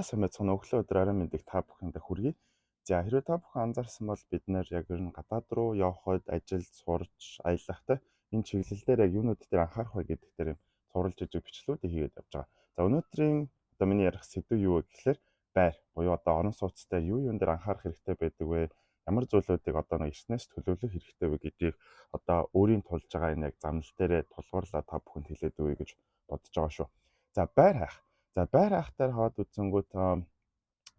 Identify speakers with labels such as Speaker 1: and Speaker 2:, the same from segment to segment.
Speaker 1: Сайн байцгаана уу? Өглөө, өдөр, оройн мэндийг та бүхэндээ хүргэе. За, хэрвээ та бүхэн анзаарсан бол бид нар яг ер нь гадаад руу явхад, ажилд, сурч, аялахтай энэ чиглэл дээр яг юунууд дээр анхаарах вэ гэдэг дээр юм цуврал жижиг бичлэгүүдийг хийгээд явж байгаа. За, өнөөдрийн одоо миний ярих сэдэв юу вэ гэхлээр байр буюу одоо орон сууцтай юу юун дээр анхаарах хэрэгтэй байдаг вэ? Ямар зүйлүүдийг одоо нэг эртнээс төлөвлөх хэрэгтэй вэ гэдгийг одоо өөрийн тулж байгаа энэ яг замнал дээрээ тулгуурлаа та бүхэнд хэлээд өгье гэж бодож байгаа шүү. За, байр хайх. За, байр хайх дээр хаваад үзэнгүүт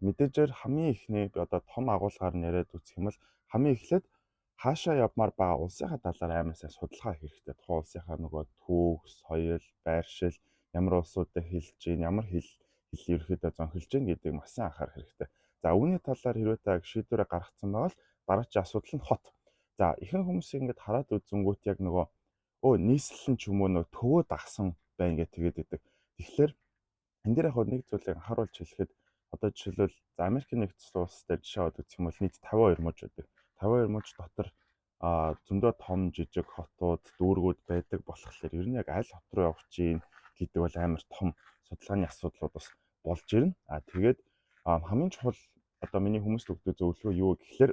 Speaker 1: мэдээжээр хамгийн эхний би одоо том агуулгаар нь яриад үзэх юм бол хамгийн эхлээд хаашаа явмаар байгаа улсынхаа талаар амар сайн судалгаа хийх хэрэгтэй. Тухайн улсынхаа нөгөө түүх, соёл, байршил, ямар улсуудад хэлж гин, ямар хэл хэл ерөөхдөө зонхилж гин гэдгийг маш сайн анхаарах хэрэгтэй. За, үүний талаар хэрвээ та шийдвэрээ гаргацсан байвал дараагийн асуудал нь хот. За, ихэнх хүмүүсийг ингээд хараад үзэнгүүт яг нөгөө нийслэл нь ч юм уу нөгөө төвөө дагсан байна гэх тэгээд идэг. Тэгэхээр энэ дээр яг нэг зүйлийг анхааруулж хэлэхэд одоо жишээлбэл, за, Америкийн нэгдсэн улс дээр жишээ аваад үзэх юм бол нийт 52 муж байдаг. 52 муж дотор зөндөө том жижиг хотууд, дүүргүүд байдаг болохоор ер нь яг аль хот руу явах чинь гэдэг бол амар том судалгааны асуудлууд бас болж ирнэ. Тэгээд хамгийн чухал одоо миний хүмүүст өгдөг зөвлөгөө юу гэхлээр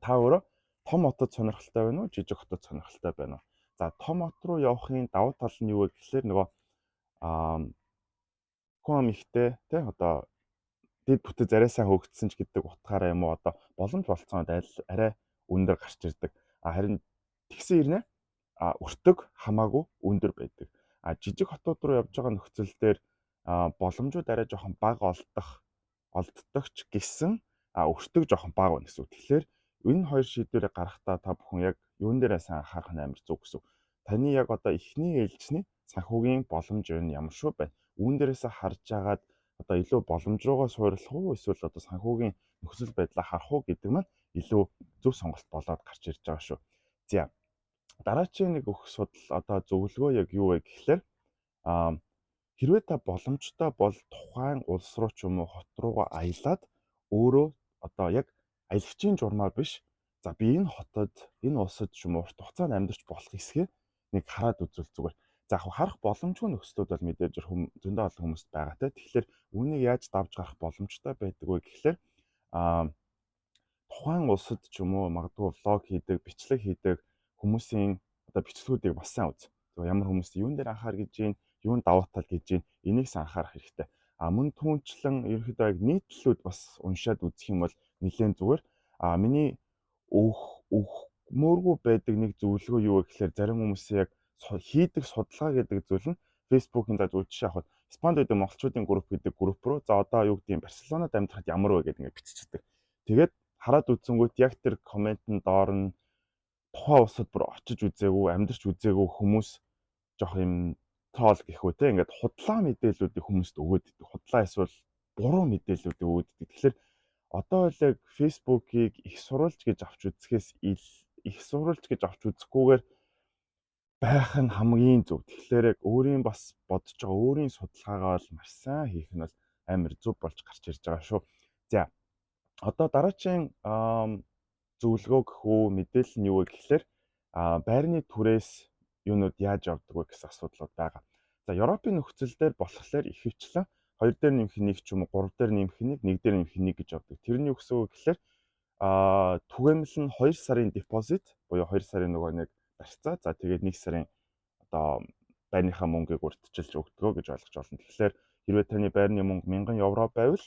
Speaker 1: та өөрөө том хотод сонирхолтой байна уу, жижиг хотод сонирхолтой байна уу? За, том хот руу явахын давуу тал нь юу вэ гэхлээр нөгөө хүн ам ихтэй, тий, одоо дэд бүтэц арай сайн хөгжсөн ч гэдэг утгаараа юм уу, одоо боломж болцоонод арай өндөр гарч ирдэг. Харин тэгсэн ирнэ өртөг хамаагүй өндөр байдаг. Жижиг хотууд руу явж байгаа нөхцөл дээр боломжууд арай жоохон бага олддог ч гэсэн өртөг жоохон бага байна гэсэн үг. Тэгэхээр энэ хоёр шийдвэрийг гаргахдаа та бүхэн яг юун дээрээ сайн анхаарах нь амар зөв гэсэн үг. Таны яг одоо эхний ээлжний санхүүгийн боломж юу ямар шүү байна. Үүн дээрээсээ харж агаад одоо илүү боломж руугаа суурилах уу, эсвэл одоо санхүүгийн нөхцөл байдлаа харах уу гэдэг маань илүү зөв сонголт болоод гарч ирж байгаа шүү. За, дараачийн нэг өгөх судал одоо зөвлөгөө яг юу вэ гэхлээр хэрвээ та боломжтой бол тухайн улс руу ч юм уу хот руугаа аялаад өөрөө одоо яг аялагчийн журмаар биш, за, би энэ хотод, энэ улсад ч юм уу урт хугацаанд амьдарч болох эсэхээ нэг хараад үзвэл зүгээр. За, яг харах боломжгүй нөхцлүүд бол мэдээж зөндөө олон хүмүүст байгаа те. Тэгэхээр үүнийг яаж давж гарах боломжтой байдаг вэ гэхлээр тухайн улсад ч юм уу магадгүй vlog хийдэг, бичлэг хийдэг хүмүүсийн одоо бичлэгүүдийг бас сайн үз. Зөв ямар хүмүүс юун дээр анхаар гэж гин, юун давуу тал гэж гин, энийг сайн анхаарах хэрэгтэй. Мөн түүнчлэн ерөнхийдөө яг нийтлэлүүд бас уншаад үзэх юм бол нэлээд зүгээр. Миний өгмөөргүй байдаг нэг зөвлөгөө юу вэ гэхлээр зарим хүмүүсийн яг хийдэг судалгаа гэдэг зүйл нь Facebook-ын, за, зүгээр жишээ авахад Испанд байдаг монголчуудын групп гэдэг групп руу, за, одоо юу гэдэг юм, Барселонад амьдрахад ямар вэ гэдэг ингээд биччихдэг. Тэгээд хараад үзэнгүүт яг тэр comment-ын доор нь тухайн улсад бүр очиж үзээгүй, амьдарч үзээгүй хүмүүс жоох юм troll гэх үү те, ингээд худлаа мэдээллүүдийг хүмүүст өгөөд идэг. Худлаа эсвэл буруу мэдээллүүдийг өгөөд идэг. Тэгэхээр одоо л яг Facebook-ийг их сурвалж гэж авч үзэхээс их сурвалж гэж авч үзэхгүйгээр байх нь хамгийн зөв. Тэгэхээр яг өөрийн бас бодож байгаа өөрийн судалгаагаа бол маш сайн хийх нь бол амар зөв болж гарч ирж байгаа шүү. За, одоо дараачийн зөвлөгөө гэх үү, мэдээлэл нь юу вэ гэхлээр байрны түрээс юунууд яаж явдаг вэ гэсэн асуудлууд байгаа. За, Европын нөхцөл дээр болохоор ихэвчлэн 2 дээр нэмэх 1 ч юм уу, 3 дээр нэмэх 1, 1 дээр нэмэх 1 гэж явдаг. Тэр нь юу гэсэн үг гэхлээр түгээмэл нь 2 сарын deposit буюу 2 сарын нөгөө нэг дарцаа. За, тэгээд 1 сарын одоо байрныхаа мөнгийг урьдчилж өгдөгөө гэж ойлгож байна. Тэгэхээр хэрвээ таны байрны мөнгө 1000 евро байвал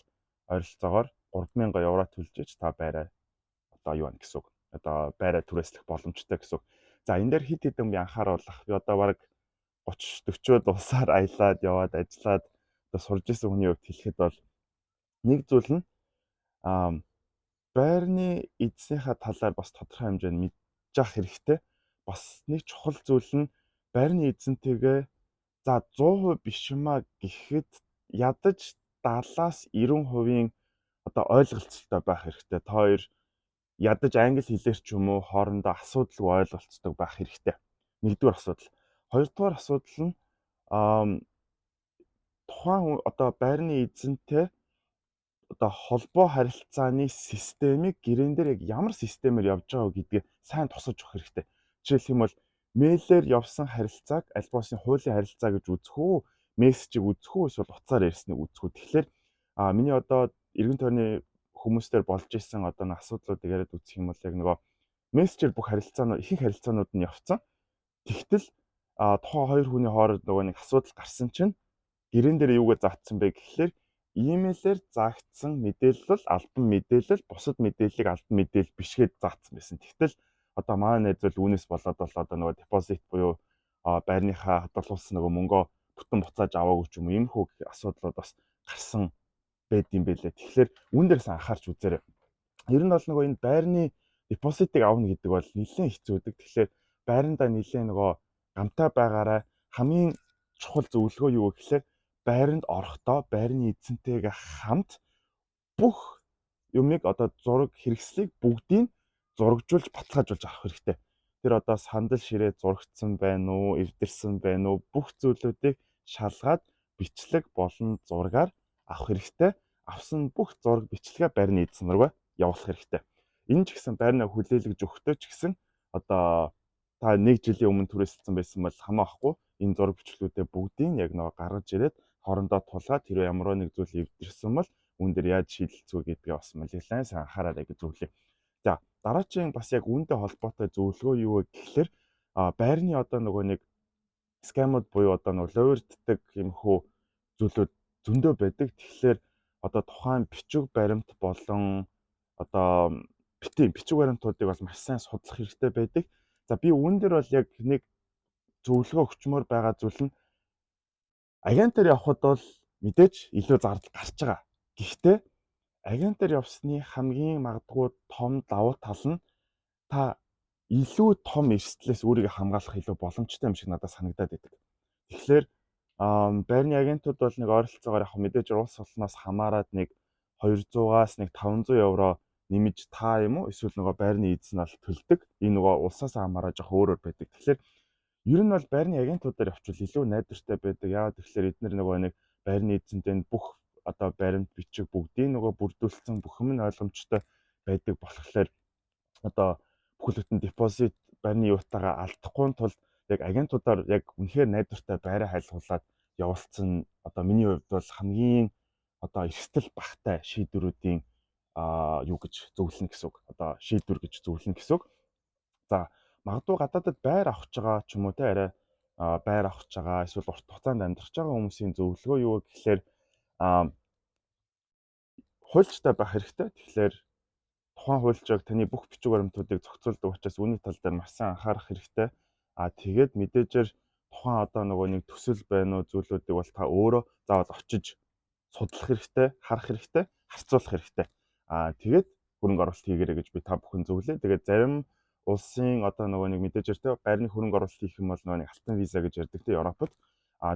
Speaker 1: ойролцоогоор 3000 евро төлж иж та байраа одоо юу байна гэсэн үг. Одоо байраа түрээслэх боломжтой гэсэн үг. За, энэ дээр хэд хэдэн би анхааруулах. Би одоо бараг 30 40-од улсаар аялаад яваад, ажиллаад одоо сурж исэн хүний хувьд хэлэхэд бол нэг зүйл нь байрны эзнийхээ талаар бас тодорхой хэмжээнд мэдж авах хэрэгтэй. Бас нэг чухал зүйл нь байрны эзэнтэйгээ за 100% биш юмаа гэхэд ядаж 70-аас 90%-ийн одоо ойлголцолтой байх хэрэгтэй. Та хоёр ядаж англи хэлээр ч юм уу хоорондоо асуудалгүй ойлголцдог байх хэрэгтэй. Нэгдүгээр асуудал. Хоёрдугаар асуудал нь тухайн одоо байрны эзэнтэй одоо холбоо харилцааны системийг гэрээн дээр яг ямар системээр явж байгаа вэ гэдгээ сайн тусгаж өгөх хэрэгтэй. Жишээлх юм бол mail-ээр явсан харилцааг аль боосын хуулийн харилцаа гэж үзэх үү, мессежийг үзэх үү, эсвэл утсаар ярьсныг үзэх үү. Тэгэхээр Миний одоо эргэн тойрны хүмүүстээр болж исэн одоо нэг асуудлуудыг яриад үзэх юм бол яг нөгөө мессежээр бүх харилцаанууд, ихэнх харилцаанууд нь явцсан. Тэгтэл тухайн хоёр хүний хооронд нөгөө нэг асуудал гарсан чинь гэрэн дээр юугаа заагдсан бэ гэхлээр имэйлээр заагдсан мэдээлэл бол албан мэдээлэл, бусад мэдээллийг албан мэдээлэл биш гээд заагдсан байсан. Тэгтэл одоо манай найз бол үүнээс болоод бол одоо нөгөө депозит буюу байрныхаа хадгалуулсан нөгөө мөнгөө бүтэн буцааж аваагүй ч юм уу, иймэрхүү асуудлууд бас гарсан байд юм бэлээ. Тэгэхээр үүн дээрс анхаарч үзээрэй. Ер нь бол нөгөө энэ байрны депозитыг авна гэдэг бол нэлээд хэцүү байдаг. Тэгэхээр байрандаа нэлээд нөгөө гамтай байгаарай. Хамгийн чухал зөвлөгөө юу вэ гэхлээр байранд орохдоо байрны эзэнтэйгээ хамт бүх юмыг, одоо зураг хэрэгслийг бүгдийг зурагжуулж, баталгаажуулж авах хэрэгтэй. Тэр одоо сандал ширээ зурагдсан байна уу, эвдэрсэн байна уу, бүх зүйлүүдийг шалгаад бичлэг болон зургаар авах хэрэгтэй. Авсан бүх зураг бичлэгээ байрны эзэн рүү явуулах хэрэгтэй. Энэ ч гэсэн байрны хүлээлгэж өгөхдөө ч гэсэн одоо та нэг жилийн өмнө түрээсэлсэн байсан бол хамаахгүй, энэ зураг бичлэгүүдээ бүгдийг яг нөгөө гаргаж ирээд хоорондоо тулгаад, хэрвээ ямар нэг зүйл эвдэрсэн бол үүн дээр яаж шийдэлцэх вэ гэдгээ бас малиглан сайн анхаараарай гэж зөвлөе. За, дараагийн бас яг үүнтэй холбоотой зөвлөгөө юу вэ гэхлээр байрны одоо нөгөө нэг scam ууд буюу одоо нөгөө луурддаг юмхүү зүйлүүд зөндөө байдаг. Тэгэхээр одоо тухайн бичиг баримт болон одоо бичиг баримтуудыг бол маш сайн судлах хэрэгтэй байдаг. За, би үүн дээр бол яг нэг зөвлөгөө өгчмөр байгаа зүйл нь агентаар явхад бол мэдээж илүү зардал гарч байгаа. Гэхдээ агентаар явсны хамгийн магадгүй том давуу тал нь та илүү том эрсдлээс өөрийгөө хамгаалах илүү боломжтой юм шиг надад санагдаад байдаг. Тэгэхээр байрны агентууд бол нэг ойролцоогоор яг мэдээж улс олноос хамаарат нэг 200-аас нэг 500 евро нэмж та юм уу эсвэл нөгөө байрны эзэн бол төлдөг. Энэ нөгөө улсаас хамаараа жоох өөр өөр байдаг. Тэгэхээр ер нь бол байрны агентуудаар явчвал илүү найдвартай байдаг. Яагаад гэвэл эдгээр нөгөө нэг байрны эзэнтэй бүх одоо баримт бичиг бүгдийг нөгөө бүрдүүлсэн, бүх юм нь ойлгомжтой байдаг болохоор одоо бүхэл бүтэн депозит байрны юутайгаа алдахгүй тулд яг агентуудаар яг үнэхээр найдвартай байраа хайлгуулад явуулсан, одоо миний хувьд бол хамгийн одоо эрсдэл багтай шийдвэрүүдийн юу гэж зөвлөнө гэсэн үг. Одоо шийдвэр гэж зөвлөнө гэсэн үг. За, магадгүй гадаадад байр авах гэж байгаа ч юм уу те, арай байр авах гэж байгаа эсвэл урт хугацаанд амьдрах байгаа хүмүүсийн зөвлөгөө юу вэ гэхлээр хуульчтай байх хэрэгтэй. Тэгэхээр тухайн хуульчааг таны бүх бичиг баримтуудыг зохицуулдаг учраас үүний тал дээр маш сайн анхаарах хэрэгтэй. Тэгээд мэдээжээр тухайн одоо нөгөө нэг төсөл байна уу, зүйлүүдийг бол та өөрөө заавал очиж судлах хэрэгтэй, харах хэрэгтэй, харьцуулах хэрэгтэй. Тэгээд хөрөнгө оруулалт хийгээрэй гэж би та бүхэн зөвлөе. Тэгээд зарим улсын одоо нөгөө нэг мэдээжээр те, байрны хөрөнгө оруулалт хийх юм бол нөгөө нэг алтан виза гэж ярьдаг те, Европод.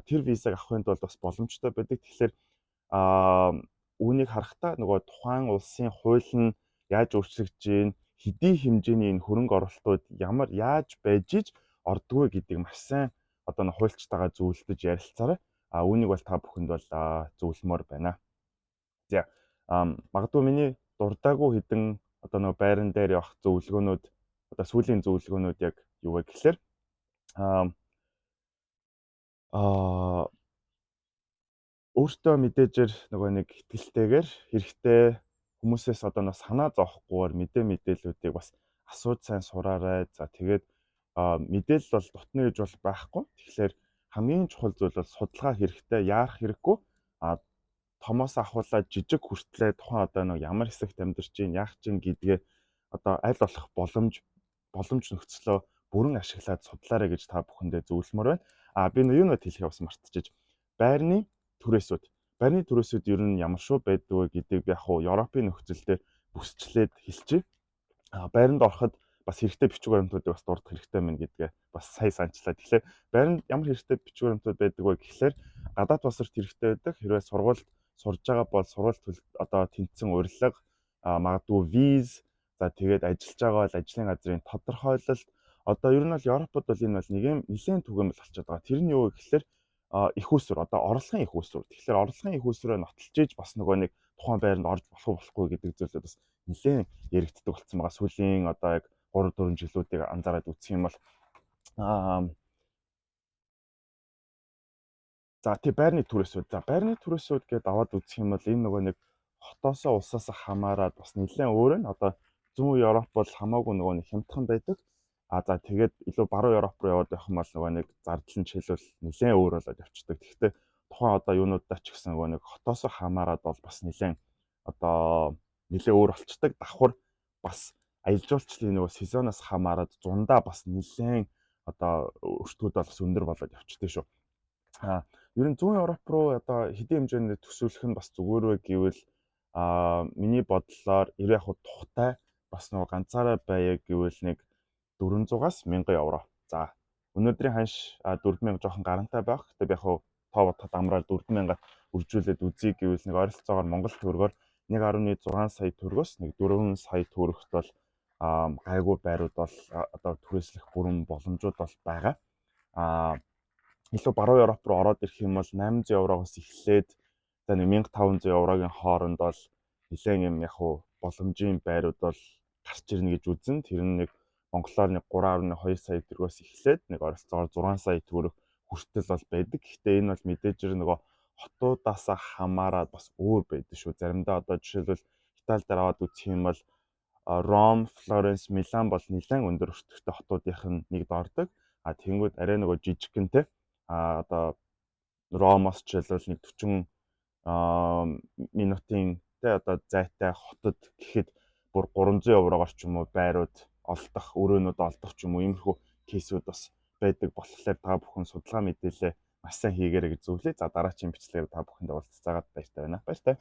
Speaker 1: Тэр визаг авахын тулд бас боломжтой байдаг. Тэгэхээр үүнийг харахтаа нөгөө тухайн улсын хууль нь яаж өөрчлөгдөж гин, хэдий хэмжээний энэ хөрөнгө оруулалтууд ямар яаж байж иж ордгоо гэдгийг маш сайн одоо нэг хуульчтайгаа зөвлөдөж ярилцаарай. Үүнийг бол та бүхэнд бол зөвлөмөр байна. За, магадгүй миний дурдаагүй хэдэн одоо нөгөө байран дээр явах зөвлөгөөнүүд, одоо сүүлийн зөвлөгөөнүүд яг юу вэ гэхлээр аа өөртөө мэдээжэр нөгөө нэг итгэлтэйгээр хэрэгтэй хүмүүсээс одоо нэг санаа зовхгүйгээр мэдээллүүдийг бас асууж сайн сураарай. За, тэгээд мэдээлэл бол дутна гэж бол байхгүй. Тэгэхээр хамгийн чухал зүйл бол судалгаа хэрэгтэй, яарах хэрэггүй. Томоос ахуулаад жижиг хүртлээ тухайн одоо нэг ямар хэсэгт амьдарч чинь, яах чинь гэдгээ одоо аль болох боломж нөхцлөө бүрэн ашиглаад судлаарай гэж та бүхэндээ зөвлөмөр байна. Би нэг юунод хэлэхээ бас мартчихэж. Байрны түрээсүүд. Байрны түрээсүүд ер нь ямар шүү байдаг вэ гэдгийг би яг хуу Европын нөхцөл дээр бүсчлээд хэлчихье. Байранд ороход бас хэрэгтэй бичиг баримтуудыг бас дурдах хэрэгтэй мэн гэдгээ бас сая санчлаа. Тэгэхээр байранд ямар хэрэгтэй бичиг баримтууд байдаг вэ гэхлээр гадаад паспорт хэрэгтэй байдаг. Хэрвээ сургуульд сурж байгаа бол сургууль одоо тэнцсэн урилга, магадгүй виз, за тэгээд ажиллаж байгаа бол ажлын газрын тодорхойлолт. Одоо ер нь бол Европод бол энэ бол нэг юм нэлээд түгээмэл болчиход байгаа. Тэр нь юу вэ гэхлээр их усүр, одоо орлогын их усүр. Тэгэхээр орлогын их усүрээ нотолж иж бас нөгөө нэг тухайн байранд орж болох уу, болохгүй гэдэг зүйлүүд бас нэлээд яригддаг болсон байгаа. Сүүлийн одоо яг 3 4 жилүүдийг анзаараад үзэх юм бол За, тий, байрны түрээсүүд. За, байрны түрээсүүд гэдээ аваад үзэх юм бол энэ нөгөө нэг хотоосоо улсаас хамаарат бас нэлээд өөр нь. Одоо зүүн Европ бол хамаагүй нөгөө нэг хямдхан байдаг. А за, тэгээд илүү баруун Европ руу яваад байх юм бол нөгөө нэг зардал нь жишээлбэл нэлээд өөр болоод явцдаг. Тэгэхдээ тухайн одоо юунуудаа ч гэсэн нөгөө нэг хотоосоо хамаарат бол бас нэлээд одоо нэлээд өөр болцдог. Давхар бас аялал жуулчлалын нөгөө сезоноос хамаарат зундаа бас нэлээд одоо өртгүүд бол бас өндөр болоод явцдаг шүү. А ер нь зүүн Европ руу одоо хэдийн хэмжээнд төсөөлөх нь бас зүгээр вэ гэвэл миний бодлоор ер яг тухтай бас нөгөө ганцаараа байя гэвэл нэг 400-аас 1000 евро. За, өнөөдрийн ханш 4000 жоохон гарантай байх. Гэтэ би яг тоо бодоход амраар 4000-аар үржүүлээд үзье гэвэл нэг ойролцоогоор Монгол төгрөгөөр 1.6 сая төгрөгөөс нэг 4 сая төгрөгт бол гайгүй байрууд бол одоо түрээслэх бүрэн боломжууд бол байгаа. Илүү баруун Европ руу ороод ирэх юм бол 800 еврогоос эхлээд за нэг 1500 еврогийн хооронд бол нэлээд юм яг уу боломжийн байрууд бол гарч ирнэ гэж үзэн. Тэр нь нэг монголоор нэг 3.2 сая төгрөгөөс эхлээд нэг ойролцоогоор 6 сая төгрөг хүртэл бол байдаг. Гэхдээ энэ бол мэдээж нөгөө хотуудаасаа хамаарат бас өөр байдаг шүү. Заримдаа одоо жишээлбэл Итали дээр аваад үзэх юм бол Ром, Флоренс, Милан бол нэлээд өндөр өртөгтэй хотуудынх нь нэгд ордог. А тэгэнгүүт арай нөгөө жижигхэнтэй одоо Ромоос жишээлбэл нэг 40 минутын тэ одоо зайтай хотод гэхэд бүр 300 еврогоор ч юм уу байрууд олдох, өрөөнүүд олдох ч юм уу, иймэрхүү case үүд бас байдаг болохоор та бүхэн судалгаа мэдээлэлээ маш сайн хийгээрэй гэж зөвлөе. За, дараагийн бичлэгээр та бүхэндээ уулзцаагаад баяртай байна. Баяртай.